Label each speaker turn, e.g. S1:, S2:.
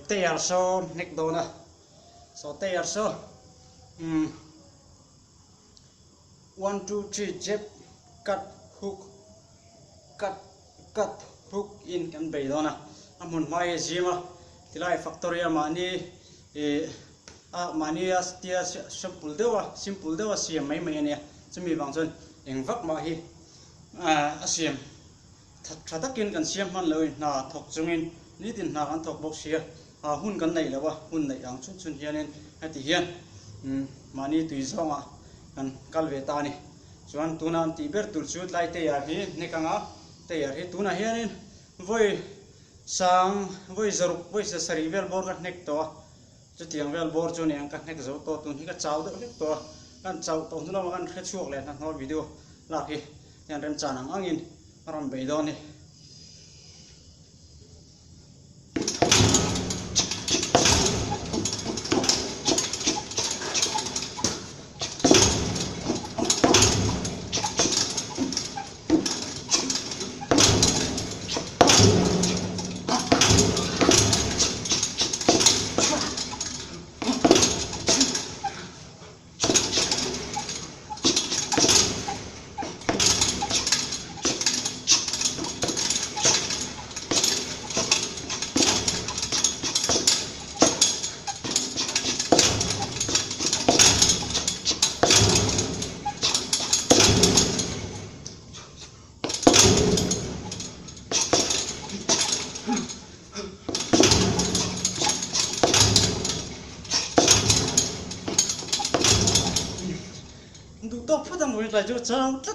S1: Tayar saw hnek dawn a, saw tayar saw umm one two three jab cut hook cut cut hook in kan bei dawn a, a hmun hma hi a zim a tilai factory a mahni ih a mahni a tia simple deuh a simple deuh a siam mai mai a nia chumi vang chuan eng vak mah hi a siam. Tha takin kan siam hman lo i hna thawk chungin nitin hna kan thawk bawk sia, hun kan neih lo a, hun neih ang chhun chhun hianin heti hian mahni tui zawngah kan kal ve ta a ni. Chuan tuna an tih ber tur chu tlai tayar hi hnek anga tayar hi tunah hianin vawi sang vawi zaruk vawi sarih vel bawr ka hnek tawh a, chutiang vel bawr chu ni ang ka hnek zo tawh tun hi ka chau deuh hlek tawh a, kan chauh tawh hnu lamah kan hrechhuak leh hnahnawh video lak hi. Hian remchan ang angin a rawn bei dawn a ni. Duh tawk phawt ang vawi tlai chu a chau tlat.